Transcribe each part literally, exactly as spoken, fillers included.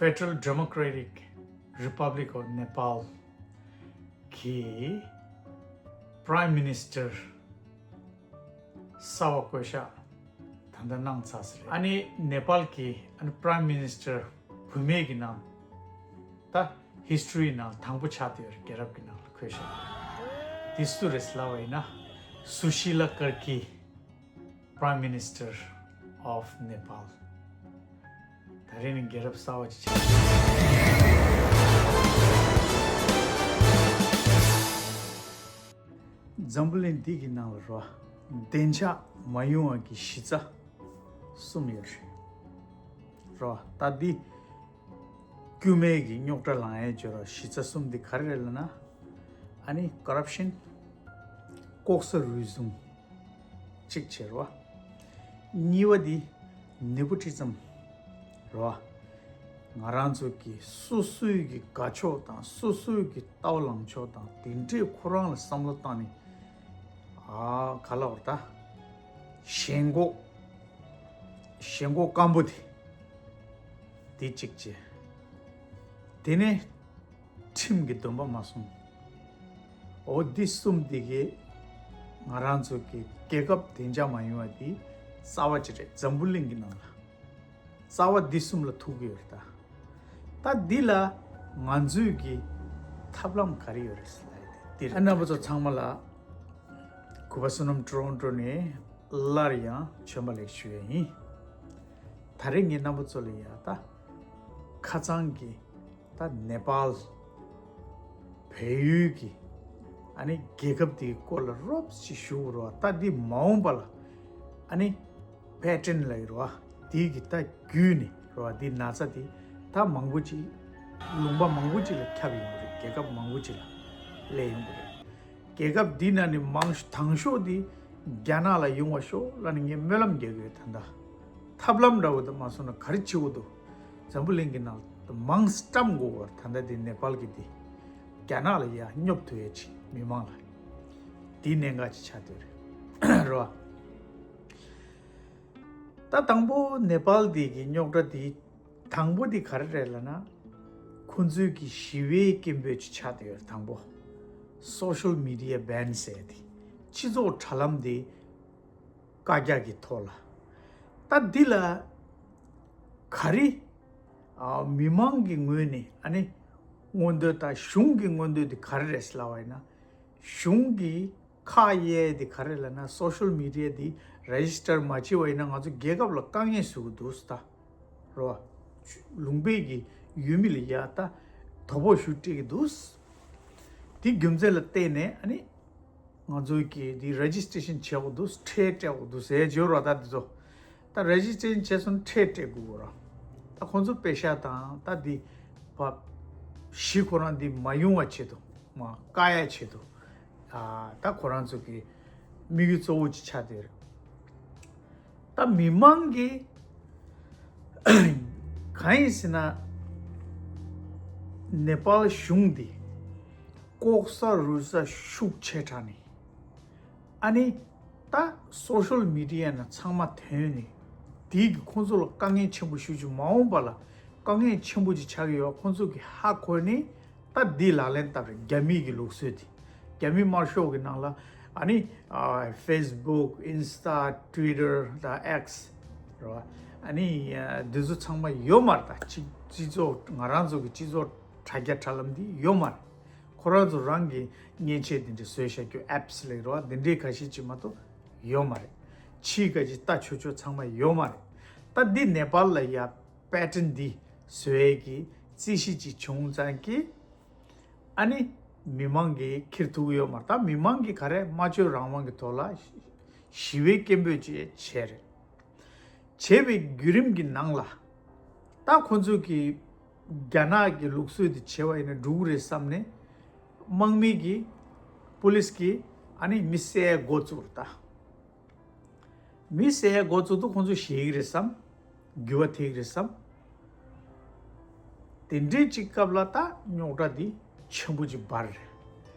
Federal Democratic Republic of Nepal གི་Prime Minister གསར་པ་བསྐོ་བཞག་ད་ལྟ་གནང་ཚར་ཟེར། ཨ་ནི་ནེ་པཱལ་གི་ཨ་ནི་Prime Minister བུད་མེད་ཀྱི་ནང་ད་history ནང་དང་པོ་ཆགས་བསྡད་ཡོད་རེད། རྒྱལ་རབས་ཀྱི་ནང་ལ་བསྐོ་བཞག་དེ་སུ་རེད་ལབ་པ་ཡིན་ན། Sushila Karki, Prime Minister of Nepal. ད་རེས་ནི་རྒྱལ་རབས་གསར་པ་ཅིག་ཆགས། འཛམ་བུ་གླིང་འདི་གི་ནང་ལ་རོ། བདེ་འཇགས་མ་ཡོང་བ་གི་གཞི་རྩ་གསུམ་ཡོད་རེད། རོ། ད་འདི་དཀྱུས་མའི་གི་རྙོག་དྲ་ལངས་ཡས་བྱོས་རོ། གཞི་རྩ་གསུམ་འདི་ག་རེ་རེད་ལབ་ན། ཨ་ནི་corruption། ལྐོག་ཟ་རུལ་སུངས། གཅིག་བྱས་རོ། གཉིས་པ་འདི་nepotism རོ། ང་རང་ཚོ་གི་སོ་སོའི་གི་དགའ་ཕྱོགས་དང་སོ་སོའི་གི་ལྟ་བ་ལངས་ཕྱོགས་དང་དེ་འདྲའི་ཁོ་རང་ལ་བསམ་བློ་བཏང་ནས། ཨ་ག་ལབ་དགོས་རེད་ད། ཞེན་ཁོག་ཞེན་ཁོག་སྐམ་པོ་དེ། དེ་གཅིག་བྱས། དེ་ནས་ཁྲིམས་ཀྱི་སྡོམ་པ་མ་སྲུང་། འོ་འདི་གསུམ་འདི་གིས་ང་རང་ཚོ་གི་རྒྱལ་ཁབ་བདེ་འཇགས་མ་ཡོང་བ་འདི་རྩ་བ་ཅིག་རེད། འཛམ་བུ་གླིང་གི་ནང་ལ་རྩ་བ་འདི་གསུམ་ལ་ཐུག་གི་ཡོད་རེད་ད། ད་འདི་ལ་ང་ཚོས་ཀྱི་ཐབས་ལམ་ག་རེ་ཡོད་རེད་ཟེར་ལབ་ཡ་དེ་འདི་རེད། ཨ་རྣམ་པ་ཚོ་ཚང་མ་ལ་གུས་པ་བསོད་ནམས་ཊོ་རོན་ཊོ་ནས་སླར་ཡང་བྱོན་པ་ལེགས་ཞུ་ཡ་ཡིན། ད་རེས་ངས་རྣམ་པ་ཚོ་ལ་ཡ་ད་ཁ་སང་གི་ད་ནེ་པཱལ་བལ་ཡུལ་གྱི་ཨ་ནི་རྒྱལ་ཁབ་དེའི་སྐོར་ལ་རོབ་ཅིག་ཞུ་རོགས། ད་འདི་མ་འོངས་པ་ལ་ཨ་ནི་pattern ལབ་ཀྱི་རེད་བ། དེའི་གི་ད་བརྒྱུད་ནས་རེད་བ། འདི་ན་ཚ་དེ་ད་མང་པོ་ཅིག་ལུང་པ་མང་པོ་ཅིག་ལ་ཁྱབ་ཡོང་གི་རེད། རྒྱལ་ཁབ་མང་པོ་ཅིག་ལ་སླེབས་ཡོང་གི་རེད། རྒྱལ་ཁབ་འདི་ནང་ནས་མང་ཤོས་དང་ཤོས་དེ་རྒྱ་ནག་ལ་ཡོང་བ་ཤོག་ལབ་ནས་ངས་སྨོན་ལམ་རྒྱག་གི་ཡོད། ད་ལྟ་ཐབས་ལམ་འདྲ་བོ་དེ་མ་སོང་ན་ག་རེ་བྱེད་དགོས་འདུག་འཛམ་བུ་གླིང་གི་ནང་དུ་མང་སྤྲམ་དགོས་པར་ད་ལྟ་དེ་ནེ་པཱལ་གྱི་དེ་རྒྱ་ནག་ལ་ཡ་སྙོབ་ཐུབ་ཡས་ཅིག་མི་མང་ལ་དེའི་གནད་འགག་ཅིག་ཆགས་བསྡད་རེད་རོ། ད་དང་པོ་ནེ་པཱལ་དེ་གི་རྙོག་དྲ་དེ་དང་པོ་དེ་ག་རེ་རེད་ལབ་ན། ཁོང་ཚོའི་གི་ཞི་བའི་སྐད་འབོད་ཅིག་ཆགས་བསྡད་ཡོད་རེད། དང་པོ་social media ban ཟེར་དེ་སྤྱི་ཚོགས་དྲ་ལམ་དེ་བཀའ་རྒྱ་གི་ཐོག་ལ། ད་འདི་ལ་ག་རེ་ཨ་མི་མང་གི་ངོས་ནས་ཨ་ནི་མངོན་འདོད་དང་གཞུང་གི་མངོན་འདོད་དེ་ག་རེ་རེད་ལབ་པ་ཡིན་ན། གཞུང་གི་ཁ་གཡར་དེ་ག་རེ་ལབ་ན། social media དེ་register མ་བྱས་པ་ཡིན་ན་ང་ཚོ་རྒྱལ་ཁབ་ལ་དཀའ་ངལ་བཟོ་གི་འདུག་ད་རོ། ལུང་པའི་གི་ཡུལ་མི་ལ་ཡ་ད་དོ་ཕོག་ཤུགས་སྤྲད་ཀྱི་འདུག་དེ་རྒྱུ་མཚན་ལ་བརྟེན་ནས་ཨ་ནི་ང་ཚོའི་གི་དེ་registration བྱེད་དགོས་འདུག་ཁྲལ་སྤྲད་དགོས་འདུག་ཟེར་བརྗོད་རོགས། ད་དེ་ཚོ་ད་registration བྱས་སོང་ན་ཁྲལ་སྤྲད་དགོས་རོགས། ད་ཁོང་ཚོ་པེ་ཤ་དང་ད་དེ་བ་གཞི་ཁོ་རང་དེ་མ་ཡོང་བ་ཆེད་དུ་མ་བཀག་ཡ་ཆེད་དུ་ཨ་ད་ཁོ་རང་ཚོ་གི་དམིགས་ཡུལ་གཙོ་བོ་ཅིག་ཆགས་བསྡད་རེད། ད་མི་མང་གི་གང་ཡིན་ཟེར་ན། ནེ་པཱལ་གཞུང་འདི་ལྐོག་ཟ་རུལ་ཟ་ཤུགས་ཆེ་དྲགས་ནས་ཨ་ནི་ད་social media ནང་ཚང་མ་ཐོན་ནས་དེའི་གི་ཁོང་ཚོ་ལ་དཀའ་ངལ་ཆེན་པོ་ཞེ་པོ་ཅིག་མ་འོངས་པ་ལ་དཀའ་ངལ་ཆེན་པོ་ཅིག་ཆགས་ཀྱི་ཡོད། ཁོང་ཚོ་གི་ཧ་གོ་ནས་ད་འདི་ལག་ལེན་བསྟར་རེད། རྒྱ་མི་གི་ལུགས་སྲོལ་དེ། རྒྱ་མི་དམར་ཤོག་གི་ནང་ལ་ཨ་ནི་ཨ་Facebook, Insta, Twitter དང་X རེད་བ། ཨ་ནི་ཨ་འདི་ཚོ་ཚང་མ་ཡོད་མ་རེད། ད་སྤྱི་སྤྱི་ཚོགས་ང་རང་ཚོ་གི་སྤྱི་ཚོགས་དྲ་རྒྱ་དྲ་ལམ་འདི་ཡོད་མ་རེད། ཁོ་རང་ཚོ་རང་གི་མཉེན་ཆས་འདི་འདྲ་བཟོས་བཞག་རྒྱུ་apps ལབ་རེད་བ། འདི་འདྲའི་ཁ་ཤས་ཅིག་མ་གཏོགས་ཡོད་མ་རེད། ཕྱིའི་ཁ་ཤས་ལྟ་ཆོག་ཆོག་ཚང་མ་ཡོད་མ་རེད། ད་འདི་ནེ་པཱལ་ལ་ཡ་pattern འདི་བཟོ་ཡས་ཀྱི་རྩིས་གཞི་ཅིག་བྱུང་ཙང་གི་ཨ་ནི་མི་མང་གིས་འཁྱེར་ཐུབ་ཀྱི་ཡོད་མ་རེད། ད་མི་མང་གིས་ག་རེ་སྨྲ་བརྗོད་རང་དབང་གི་ཐོག་ལ་ཞི་བའི་སྐད་འབོད་ཅིག་བྱས་རེད། བྱས་པའི་བརྒྱུད་རིམ་གྱི་ནང་ལ་ད་ཁོ་ཚོ་གིས་རྒྱ་ནག་གི་ལུགས་སྲོལ་དེ་བྱས་པ་ཡིན་ན་འགྲིག་གི་རེད་བསམ་ནས་དམག་མི་གིས་པུ་ལིས་ཀྱིས་ཨ་ནི་མི་བསད་འགོ་བཙུགས་རེད་ད། མི་བསད་འགོ་བཙུགས་དུས་ཁོང་ཚོ་ཞེད་ཀྱི་རེད་བསམ། འགྱུར་བ་ཐེབས་ཀྱི་རེད་བསམ། དེ་འདྲའི་ཅིག་སྐབས་ལ་ད་རྙོག་དྲ་འདི་ཆེན་པོ་ཅིག་འབར་རེད།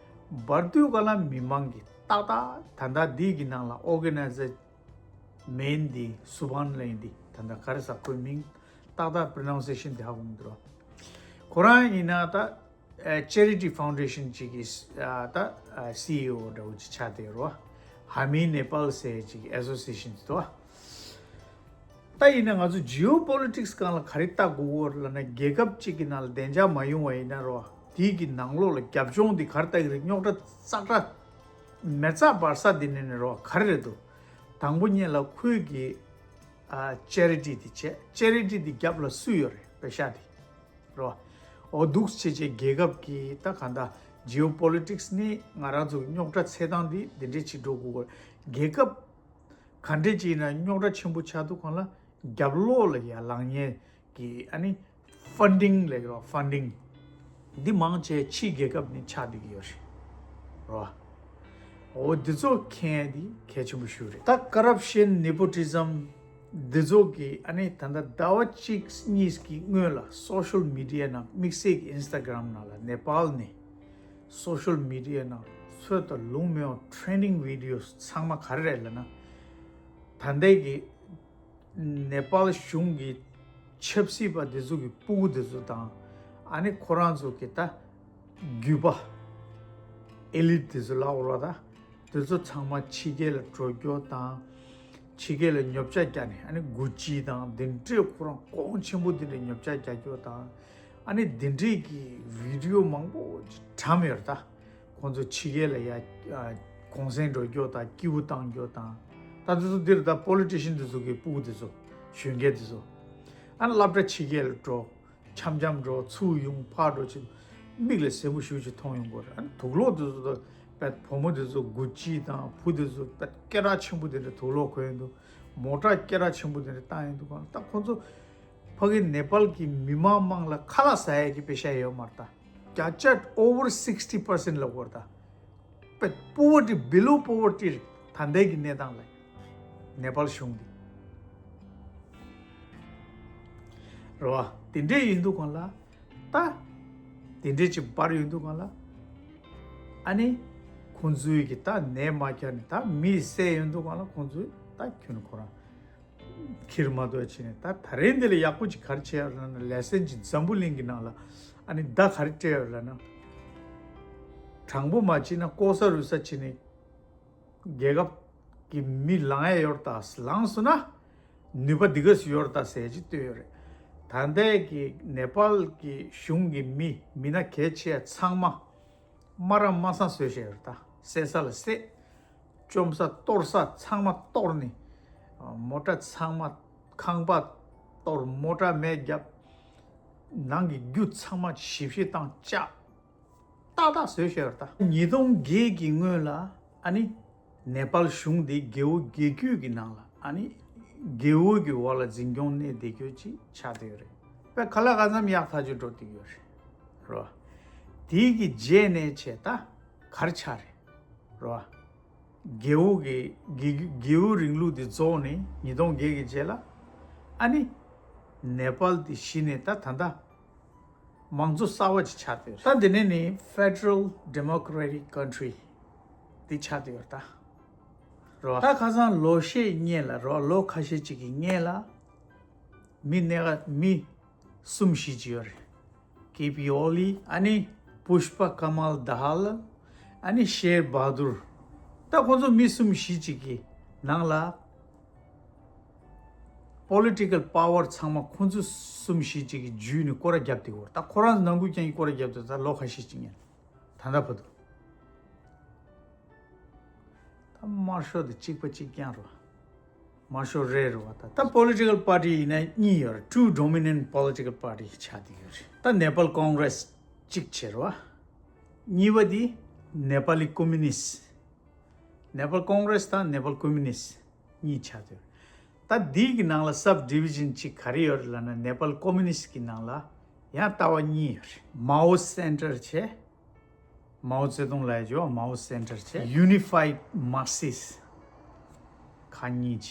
འབར་དུས་ག་ལ་མི་མང་གིས་ཏག་ཏག་ད་ལྟ་འདི་གི་ནང་ལ་organizer main འདི་སུ་བྷན་ལེན་འདི་ད་ལྟ་ག་རེ་ཟེར་ཁོའི་མིང་ ཏག་ཏག་པྲོ་ནའུན་སེ་ཤན་དེ་ཧ་གོ་མི་འདུག་རོ། ཁོ་རང་ཡིན་ན་ད་ཨ་ཅེ་རི་ཊི་ཕའུན་ཌེ་ཤན་ཅིག་གི་ཨ་ད་ཨ་སི་ཨི་ཨོ་འདྲ་བོ་ཅིག་ཆགས་བསྡད་རོ། ཧ་མི་ནེ་པཱལ་ཟེར་ཅིག་གི་ཨེ་སོ་སི་ཨེ་ཤན་ཅིག་འདུག་ད་ཡིན་ན་ང་ཚོ་ཇི་ཨོ་པོ་ལི་ཊིག་སི་སྒང་ལ་ག་རེ་ལྟ་དགོས་ཀྱི་ཡོད་རེད་ལབ་ན། རྒྱལ་ཁབ་ཅིག་གི་ནང་ལ་བདེ་འཇགས་མ་ཡོང་བ་ཡིན་ན་རོ། དེའི་གི་ནང་ལོགས་ལ་རྒྱབ་ལྗོངས་འདི་ག་རེ་ལྟ་གི་རེད། རྙོག་དྲ་ཙག་སྒྲ་མེ་བཙའ་འབར་ས་འདི་ནས་ནས་རོ་ག་རེ་རེད་འདུག་དང་པོ་ཉིད་ལ་ཁོས་གི་ཨ་ཅེ་རི་ཊི་འདི་བྱས། ཅེ་རི་ཊི་འདི་རྒྱབ་ལ་སུ་ཡོད་རེད། པེ་ཤ་འདི་རོ། འོ་འདུག་བྱས་བྱས་རྒྱལ་ཁབ་ཀྱི་ད་ག་འདྲ་ཇི་ཨོ་པོ་ལི་ཊིག་སི་ནི་ང་རང་ཚོ་རྙོག་དྲ་འཚོལ་སྟངས་འདི་འདི་འདྲས་བྱེད་འགྲོ་དགོས་ཀྱི་རེད། རྒྱལ་ཁབ་ག་འདྲས་ཅིག་ཡིན་ན་རྙོག་དྲ་ཆེན་པོ་ཆགས་དུས་སྒང་ལ་རྒྱབ་ལོགས་ལ་ཡར་ལངས་མཁན་གྱི་ཨ་ནི་ཕན་ཌིང་ལབ་ཀྱི་རོ། ཕན་ཌིང་འདི་མང་ཆེ་ཕྱིའི་རྒྱལ་ཁབ་ནས་ཆགས་བསྡད་ཀྱི་ཡོད་རེད་རོ། འོ་འདི་ཚོ་མཁྱེན་ཡ་འདི་གལ་ཆེན་པོ་ཞིག་རེད། ད་ཀ་རབ་ཤན་ནེ་པོ་ཊི་ཛམ་འདི་ཚོ་གི་ཨ་ནི་ད་ལྟ་ཟླ་བ་གཅིག་གཉིས་ཀྱི་སྔོན་ལ་སོ་ཤལ་མི་ཌི་ཡ་ནང་དམིགས་བསལ་གྱི་ཨིན་སི་ཊ་གྷ་རམ་ནང་ལ་ནེ་པཱལ་ནས་སོ་ཤལ་མི་ཌི་ཡ་ནང་ཚོད་དང་ལུང་མེད་པ་ཊེ་རེན་ཌིང་བི་ཌི་ཡོ་ཚང་མ་ག་རེ་རེད་ལབ་ན། ད་ལྟའི་གི་ནེ་པཱལ་གཞུང་གི་ཆབ་སྲིད་པ་དེ་ཚོ་གི་སྤུ་གུ་དེ་ཚོ་དང་། ཨ་ནི་ཁོ་རང་ཚོ་གི་ད་རྒྱུད་པ་ཨེ་ལིཊ་དེ་ཚོ་ལབ་དགོས་རེད་པ། ད་དེ་ཚོ་ཚང་མ་ཕྱི་རྒྱལ་ལ་འགྲོ་རྒྱུ་དང་། ཕྱི་རྒྱལ་ལ་ཉོ་ཆ་རྒྱག་ནས་ཨ་ནི་གུ་ཅི་དང་དེ་འདྲས་ཁོ་རང་གོང་ཆེན་པོ་དེ་འདྲས་ཉོ་ཆ་རྒྱག་རྒྱུ་དང་། ཨ་ནི་དེ་འདྲས་ཀྱི་བི་ཌི་ཡོ་མང་པོ་བཀྲམ་ཡོད་རེད་ད། ཁོང་ཚོ་ཕྱི་རྒྱལ་ལ་ཡ་ཨ་གུང་སེང་འགྲོ་རྒྱུ་དང་སྐྱིད་པོ་བཏང་རྒྱུ་དང་། ད་དེ་ཚོ་འདིར་ད་པོ་ལི་ཊི་ཤན་དེ་ཚོ་གི་སྤུ་གུ་དེ་ཚོ་གཞོན་སྐྱེས་དེ་ཚོ་ཨ་ནི་སློབ་གྲྭ་ཕྱི་རྒྱལ་ལ་འགྲོ། འཆམ་འཆམ་འགྲོ། ཚུར་ཡོང་ཕར་འགྲོ་བྱེད། མིག་ལ་གཟན་པོ་ཞེ་པོ་ཅིག་མཐོང་ཡོང་གི་རེད། ཨ་ནི་དུག་སློག་དེ་ཚོ་ད་བད་བུ་མོ་དེ་ཚོ་གུ་ཅི་དང་བུ་དེ་ཚོ་བད་སྐེ་རགས་ཆེན་པོ་དེ་འདྲ་དུག་སློག་གོན་ཡོང་དུས། མོ་ཊ་སྐེ་རགས་ཆེན་པོ་དེ་འདྲ་བཏང་ཡོང་དུས་གང་ལ་ད་ཁོང་ཚོ་ཕ་གི་ནེ་པཱལ་གྱི་མི་མང་མང་ལ་ཁ་ལག་ཟ་ཡས་ཀྱི་པེ་ཤ་ཡོད་མ་རེད་ད། བརྒྱ་ཆ་ཨོ་ཝར་སིག་སི་ཊི་པར་སེན་ཊི་ལབ་དགོས་རེད་ད། པ་པོ་ཝར་ཊི་བྷི་ལོ་པོ་ཝར་ཊི་རེད། ད་ལྟའི་གི་གནས་སྟངས་ལ་ནེ་པཱལ་གཞུང་འདི་རེད་པ། དེ་འདྲས་ཡིན་དུས་གང་ལ་ད་དེ་འདྲས་ཅིག་འབར་ཡོང་དུས་གང་ལ་ཨ་ནི་ཁོང་ཚོའི་གི་ད་ནད་མ་ཁྱབ་ནས་ད་མི་བསད་ཡོང་དུས་གང་ལ་ཁོང་ཚོས་ད་ཁྱོན་ཁོ་རང་ཁྱེར་མ་གཏོགས་བྱས་ནས། ད་ད་རེས་འདི་ལ་ཡག་པོ་ཅིག་ག་རེ་བྱས་ཡོད་ལབ་ན། ལེ་སན་ཅིག་འཛམ་བུ་གླིང་གི་ནང་ལ་ཨ་ནི་བརྡ་ག་རེ་སྤྲད་ཡོད་ལབ་ན། དྲང་པོ་མ་བྱས་ན་ལྐོག་ཟ་རུལ་ཟ་བྱས་ནས་རྒྱལ་ཁབ་ཀྱི་མི་ལངས་ཡས་ཡོད་རེད་ད། ལངས་སོང་ན་ནུས་པ་འདི་ག་ཙམ་ཡོད་རེད་ད་ཟེར་ཅིག་བཏོན་ཡོད་རེད། ད་ལྟའི་གི་ནེ་པཱལ་གི་གཞུང་གི་མི་མི་སྣ་གལ་ཆེ་ཚང་མ་དམར་རམ་དམར་སང་བཟོས་བཞག་ཡོད་རེད་ད། བསད་ས་ལ་བསད། བཅོམ་ས་གཏོར་ས་ཚང་མ་གཏོར་ནས། མོ་ཊ་ཚང་མ་ཁང་པ་གཏོར། མོ་ཊ་མེ་བརྒྱབ། ནང་གི་རྒྱུ་ཚང་མ་ཞིབ་བཤེར་བཏང་བཅག་ཏག་ཏག་བཟོས་བཞག་ཡོད་རེད་ད། ཉིས་སྟོང་བརྒྱད་ཀྱི་སྔོན་ལ་ཨ་ནི་ནེ་པཱལ་གཞུང་འདི་རྒྱལ་པོ་རྒྱལ་བརྒྱུད་ཀྱི་ནང་ལ་ཨ་ནི་རྒྱལ་པོ་གི་འོག་ལ་འཛིན་སྐྱོང་གནས་བསྡད་རྒྱུ་ཅིག་ཆགས་བསྡད་ཡོད་རེད། པས་ཁ་ལག་ག་ཙམ་ཡག་ཐག་ཆོད་འགྲོ་བསྡད་ཡོད་རེད། རོ། དེའི་གི་རྗེས་ནས་བྱས་ད་ག་རེ་ཆགས་རེད། རོ། རྒྱལ་པོ་གི་རྒྱལ་རྒྱལ་པོ་རིང་ལུགས་དེ་རྫོགས་ནས་ཉིས་སྟོང་བརྒྱད་ཀྱི་རྗེས་ལ་ཨ་ནི་ནེ་པཱལ་དེ་གཞི་ནས་ད་ད་ལྟ་མང་གཙོ་གསར་པ་ཅིག་ཆགས་བསྡད་ཡོད། ད་དེ་ནས་ནི་Federal Democratic Country དེ་ཆགས་བསྡད་ཡོད་ད། རོ། ད་ཁ་སང་ལོ་ཤས་སྔོན་ལ་རོ། ལོ་ཁ་ཤས་ཅིག་གི་སྔོན་ལ་མི་གནད་ཀ་མི་གསུམ་ཤི་ཅིག་ཡོད་རེད། ཀེ་པི་ཨོ་ལི། ཨ་ནི་པུཤ་པ་ཀ་མལ་དྷ་ཧལ། ཨ་ནི་ཤེར་བྷ་དུར། ད་ཁོང་ཚོ་མི་གསུམ་ཤི་ཅིག་གི་ནང་ལ་པོ་ལི་ཊི་ཀལ་པ་ཝར་ཚང་མ་ཁོང་ཚོ་གསུམ་ཤི་ཅིག་གི་བརྒྱུད་ནས་སྐོར་ར་བརྒྱབ་བསྡད་ཡོད་རེད། ད་ཁོ་རང་ནང་ཁུལ་རྐྱང་གི་སྐོར་ར་བརྒྱབ་བསྡད། ད་ལོ་ཁ་ཤས་ཅིག་སྔོན། ད་ལྟ་བར་དུ། ད་དམར་ཤོག་དེ་གཅིག་པ་གཅིག་རྐྱང་རེད་པ། དམར་ཤོག་རེད་རེད་པ། ད་ད་པོ་ལི་ཊི་ཀལ་པར་ཊི་ཡིན་ན་གཉིས་ཡོད་རེད། Two dominant political party ཆགས་བསྡད་ཡོད་རེད། ད་ནེ་པཱལ་ཀོང་གྷི་རེ་སི་གཅིག་བྱས་རེད་པ། གཉིས་པ་དེ་ནེ་པཱ་ལི་ཀོ་མུ་ནིསི། ནེ་པཱལ་ཀོང་གྷི་རེ་སི་དང་ནེ་པཱལ་ཀོ་མུ་ནིསི་གཉིས་ཆགས་བསྡད་ཡོད་རེད། ད་འདི་གི་ནང་ལ་སབ་ཌི་བི་ཤན་གཅིག་ག་རེ་ཡོད་རེད་ལབ་ན། ནེ་པཱལ་ཀོ་མུ་ནིསི་གི་ནང་ལ་ཡང་ལྟ་བ་གཉིས་ཡོད་རེད། མའོ་སེན་ཊར་བྱས། མའོ་ཙེ་ཏུང་ལབ་ཡ་ཅིག་ཡོད། མའོ་སེན་ཊར་བྱས། ཡུ་ནི་ཕའིཌ་མར་ཀ་སིསི་ཁག་གཉིས་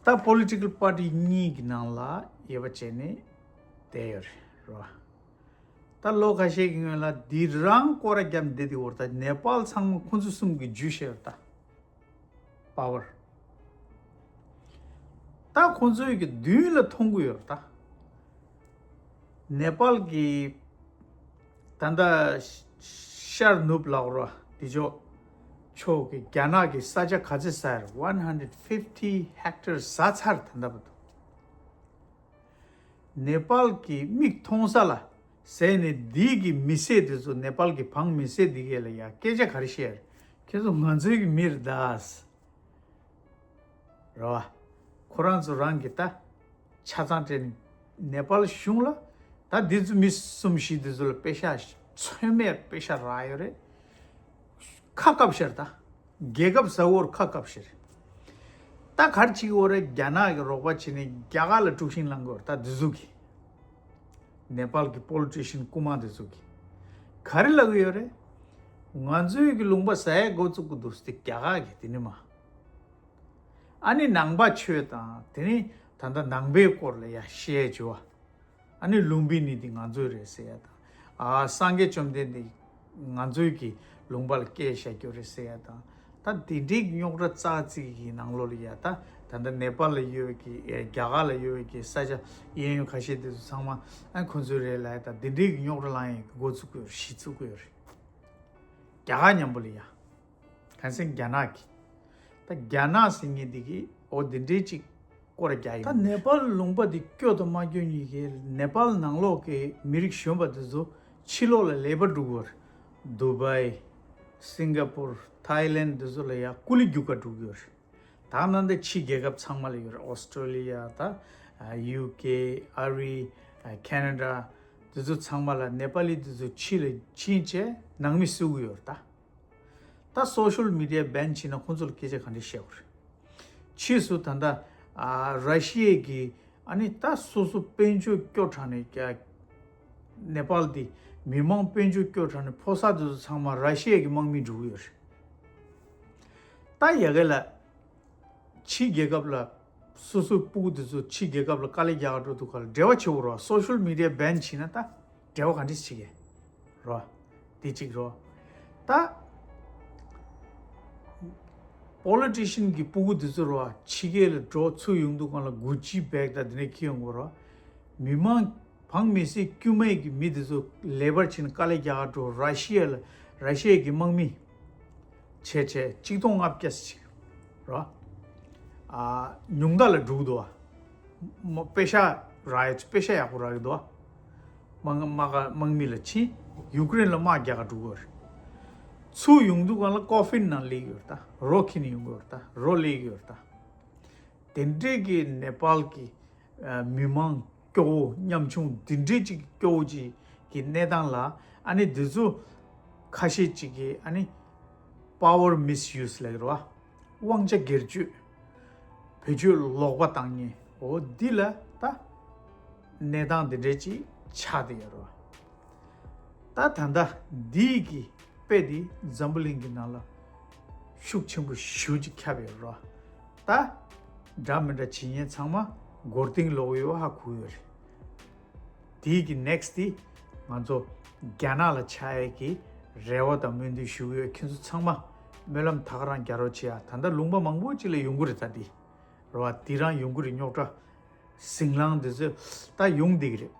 བྱས། ད་པོ་ལི་ཊི་ཀལ་པར་ཊི་གཉིས་ཀྱི་ནང་ལ་དབྱེ་བ་བྱས་ནས་བསྡད་ཡོད་རེད། རེད་པ། ད་ལོ་ཁ་ཤས་ཀྱི་སྔོན་ལ་འདི་རང་སྐོར་ར་བརྒྱབ་བསྡད་དེ་ཡོད་རེད། ད་ནེ་པཱལ་ཚང་མ་ཁོང་ཚོ་གསུམ་གྱིས་འཇུས་བཞག་ཡོད་རེད་ད། པ་ཝར། ད་ཁོང་ཚོའི་གི་མདུན་ལ་མཐོང་གི་ཡོད་རེད་ད། ནེ་པཱལ་གི་ད་ལྟ་ཤར་ནུབ་ལ་འོར་བ་འདི་ཕྱོགས་ཕྱོགས་ཀྱི་རྒྱ་ནག་གི་ས་ཆ་ག་ཚོད་ཟ་ཡོད་རེད། One hundred fifty hectares ཟ་ཚར། ད་ལྟ་བར་དུ་ནེ་པཱལ་གི་མིག་མཐོང་ས་ལ་ཟས་ནས་འདི་གི་མི་སེར་དེ་ཚོ་ནེ་པཱལ་གི་བང་མི་སེར་འདི་གས་ལ་ཡ་སྐད་ཆ་ག་རེ་བཤད་རེད། ཁྱེད་ཚོ་ང་ཚོའི་གི་མི་རེད་ད། རེད་བ། ཁོ་རང་ཚོ་རང་གི་ད་ཆ་ཚང་སྤྲད་ནས་ནེ་པཱལ་གཞུང་ལ་ད་འདི་ཚོ་མི་གསུམ་བཞི་འདི་ཚོ་ལ་པེ་ཤ་ཚོད་མེད་པེ་ཤ་རག་ཡོད་རེད། ཁ་བཀབ་ཤར་ད། རྒྱལ་ཁབ་ཟ་བོར་ཁ་བཀབ་ཤར། ད་གར་ཅིག་འོ་རེད། རྒྱ་ནག་གི་རོགས་པ་བྱས་ནས་རྒྱ་གར་ལ་དཀྲུག་ཤིང་བསླང་དགོས་རེད། ད་འདི་ཚོ་གི་ནེ་པཱལ་གི་པོ་ལི་ཊི་ཤན་རྐུན་མ་འདི་ཚོ་གི་ག་རེ་ལབ་ཀྱི་ཡོད་རེད། ང་ཚོའི་གི་ལུང་པ་ཟ་ཡས་འགོ་བཙུགས་ཀྱི་འདུག་ཟེར་ཏེ་རྒྱ་གར་གི་དེ་ནི་མ། ཨ་ནི་ནང་པ་ཆོས་དང་དེ་ནི་ད་ལྟ་ནང་པའི་སྐོར་ལ་ཡ་བཤད་བྱོས་བ། ཨ་ནི་ལུམ་བི་ནི་འདི་ང་ཚོའི་རེད་ཟེར་ཡ་དང་། ཨ་སངས་རྒྱས་བཅོམ་ལྡན་འདས་ང་ཚོའི་གི་ལུང་པ་ལ་སྐྱེས་བཞག་རྒྱུ་རེད་ཟེར་ཡ་དང་། ད་དེ་འདྲའི་རྙོག་དྲ་ཙག་ཙིག་གི་ནང་ལོགས་ལ་ཡ་ད་ད་ལྟ་ནེ་པཱལ་ལ་ཡོད་པའི་གི་རྒྱ་གར་ལ་ཡོད་པའི་གི་ས་ཆ་གཡས་གཡོན་ཁ་ཤས་དེ་ཚོ་ཚང་མ་ཨ་ཁོ་ཚོའི་རེད་ལབ་ཡ་ད་དེ་འདྲའི་གི་རྙོག་དྲ་བསླང་ཡ་གི་འགོ་ཚུགས་ཀྱི་ཡོད་རེད། གཞི་བཙུགས་ཀྱི་ཡོད་རེད། རྒྱ་གར་མཉམ་པོ་ལ་ཡ། གང་ཟེར་རྒྱ་ནག་གི། ད་རྒྱ་ནག་ཟེར་མཁན་འདི་གི་འོ་འདི་འདྲའི་ཅིག་སྐོར་རྒྱག་ཡིན། ད་ནེ་པཱལ་ལུང་པ་འདི་སྐྱོ་དང་མ་སྐྱོ་གཉིས་ཀའི་ནེ་པཱལ་ནང་ལོགས་ཀྱི་མི་རིགས་གཞོན་པ་འདི་ཚོ་ཕྱི་ལོགས་ལ་ལས་པ་སྒྲུབ་དགོས་རེད། དུ་བའི། སིང་ག་པུར། ཐའི་ལེན་འདི་ཚོ་ལ་ཡ་ཀུ་ལི་རྒྱུག་ག་འགྲོ་གི་ཡོད་རེད། ད་ནང་འདི་ཕྱི་རྒྱལ་ཁབ་ཚང་མ་ལ་ཡོད་རེད། ཨོ་སི་ཀྲོ་ལི་ཡ་ད། ཡུ་ཀེ། ཨ་རི། ཁེ་ན་ཌ། འདི་ཚོ་ཚང་མ་ལ་ནེ་པཱ་ལི་འདི་ཚོ་ཕྱི་ལ་ཕྱིན་བྱས་ནང་མི་བསུ་གི་ཡོད་རེད་ད། ད་སོ་ཤལ་མི་ཌི་ཡ་བེན་བྱས་ན་ཁོང་ཚོ་ལ་སྐད་ཆ་ག་འདྲ་བཤད་དགོས་རེད། ཕྱིས་སུ་ད་ལྟ་ཨ་ར་ཤི་ཡའི་གི་ཨ་ནི་ད་སོ་སོ་དཔལ་འབྱོར་སྐྱོ་དྲགས་ནས་ཀྱ་ནེ་པཱལ་འདི་མི་མང་དཔལ་འབྱོར་སྐྱོ་དྲགས་ནས་ཕོ་གསར་དེ་ཚོ་ཚང་མ་ར་ཤི་ཡའི་གི་དམག་མི་འགྲོ་གི་ཡོད་རེད། ད་ཡ་གི་ལ་ཕྱི་རྒྱལ་ཁབ་ལ་སོ་སོའི་སྤུ་གུ་དེ་ཚོ་ཕྱི་རྒྱལ་ཁབ་ལ་དཀའ་ལས་རྒྱག་ག་འགྲོ་དུས་སྐབས་ལ་འབྲེལ་བ་བྱེད་དགོས་རེད་བ། སོ་ཤལ་མི་ཌི་ཡ་བེན་བྱས་ན་ད་འབྲེལ་བ་ག་འདྲས་བྱེད་ཀྱི་རེད་བ། དེ་གཅིག་རེད་བ། ད་པོ་ལི་ཊི་ཤན་གྱི་སྤུ་གུ་དེ་ཚོ་རེད་བ། ཕྱི་རྒྱལ་ལ་འགྲོ་ཚུར་ཡོང་དུས་སྒང་ལ་གུ་ཅི་བེག་དང་དེ་འདྲས་འཁྱེར་ཡོང་དགོས་རེད་བ། མི་མང་། བང་མི་སེར་དཀྱུས་མའི་གི་མི་དེ་ཚོ་ལེ་བར་བྱས་ནས་དཀའ་ལས་རྒྱག་ག་འགྲོ། ར་ཤི་ཡ་ལ་ར་ཤི་ཡའི་གི་དམག་མི་བྱས་བྱས་གཅིག་སྟོང་ལྔ་བརྒྱ་ཅིག་རེད་བ། ཨ་ཉུང་མཐའ་ལ་འགྲོ་གི་འདུག་བ། མ་པེ་ཤ་རག་ཡ་པེ་ཤ་ཡག་པོ་རག་གི་འདུག་བ། དམག་དམག་དམག་མི་ལ་ཕྱིན། ཡུཀ་རེན་ལ་དམག་རྒྱག་ག་འགྲོ་གི་ཡོད་རེད། ཚུར་ཡོང་དུས་སྒང་ལ་ཀོ་ཕིན་ནང་སླེབས་ཀྱི་ཡོད་རེད་ད། རོ་འཁྱེར་ནས་ཡོང་གི་ཡོད་རེད་ད། རོ་སླེབས་ཀྱི་ཡོད་རེད་ད། དེ་འདྲའི་གི་ནེ་པཱལ་གི་ཨ་མི་མང་སྐྱོ་བོ་ཉམ་ཆུང་འདི་འདྲའི་ཅིག་སྐྱོ་བོ་ཅིག་གི་གནས་སྟངས་ལ་ཨ་ནི་འདི་ཚོ་ཁ་ཤས་ཅིག་གིས་ཨ་ནི་པ་ཝར་མིས་ཡུ་སི་ལབ་ཀྱི་རེད་བ། དབང་ཆ་སྒེར་གཅོད། བེད་སྤྱོད་ལོག་པ་བཏང་མཁན་འོ་འདི་ལ་ད་གནས་སྟངས་འདི་འདྲའི་ཅིག་ཆགས་བསྡད་ཡོད་རེད་བ། ད་ད་ལྟ་འདིའི་གི་དཔེ་འདི་འཛམ་བུ་གླིང་གི་ནང་ལ་ཤུགས་ཆེན་པོ་ཞེ་པོ་ཅིག་ཁྱབ་ཡོད་རེད། ད་འདྲ་མི་འདྲ་བྱེད་མཁན་ཚང་མ་མགོ་རྟིང་སློག་ཡོད་ཧ་གོ་ཡོད་རེད། དེའི་གི་ནེག་སི་ཊི་འདི་ང་ཚོ་རྒྱ་ནག་ལ་ཆགས་ཡས་ཀྱི་རེ་བ་དང་སྨོན་འདུན་ཞུ་གི་ཡོད། ཁྱེད་ཚོ་ཚང་མ་སྨོན་ལམ་ད་ག་རང་རྒྱག་རོགས་བྱེད་ཨ། ད་ལྟ་ལུང་པ་མང་པོ་ཅིག་ལ་ཡོང་གི་རེད་ད་འདི། རེད་བ། དེ་རང་ཡོང་གི་རེད། རྙོག་དྲ་ཟིང་ལངས་དེ་ཚོ་ད་ཡོང་བསྡད་ཀྱི་རེད།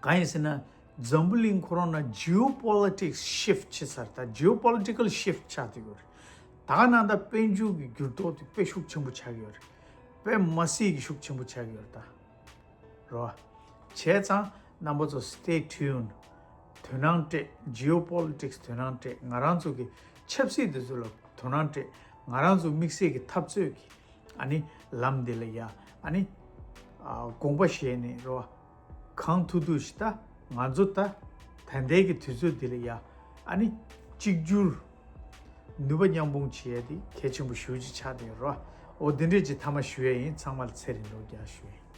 གང་ཡིན་ཟེར་ན་འཛམ་བུ་གླིང་ཁོ་རང་ན་ཇི་ཨོ་པོ་ལི་ཊིག་སི་ཤིཕ་ཊི་ཆགས་ཚར། ད་ཇི་ཨོ་པོ་ལི་ཊི་ཀལ་སི་ཤིཕ་ཊི་ཆགས་བསྡད་ཡོད་རེད། ད་ག་ནང་ད་དཔལ་འབྱོར་གྱི་འགྱུར་ལྡོག་དེ་དཔེ་ཤུགས་ཆེན་པོ་ཆགས་ཀྱི་ཡོད་རེད། དཔེ་མ་སྲིད་ཀྱི་ཤུགས་ཆེན་པོ་ཆགས་ཀྱི་ཡོད་རེད་ད། རེད་བ། བྱས་ཙང་རྣམ་པ་ཚོ་སི་ཊེ་ཊིའུན། དོ་སྣང་སྤྲད། ཇི་ཨོ་པོ་ལི་ཊིག་སི་དོ་སྣང་སྤྲད། ང་རང་ཚོ་གི་ཆབ་སྲིད་དེ་ཚོ་ལ་དོ་སྣང་སྤྲད། ང་རང་ཚོ་དམིགས་བསལ་གྱི་འཐབ་རྩོད་ཀྱི་ཨ་ནི་ལམ་འདི་ལ་ཡ་ཨ་ནི་ཨ་དགོངས་པ་བཞེས་ནས་རེད་བ། གང་ཐུབ་ཐུབ་ཞིག་ད་ང་ཚོ་ད་ད་ལྟའི་གི་དུས་ཚོད་འདི་ལ་ཡ་ཨ་ནི་གཅིག་གྱུར་ནུས་པ་མཉམ་སྤུངས་བྱེད་ཡ་དེ་གལ་ཆེན་པོ་ཞེ་པོ་ཅིག་ཆགས་བསྡད་ཡོད་རེད་བ། འོ་འདི་འདྲས་ཅིག་མཐའ་མ་ཞུ་ཡ་ཡིན། ཚང་མ་ལ་ཚེ་རིང་སྒྲོལ་དཀར་ཞུ་ཡ་ཡིན།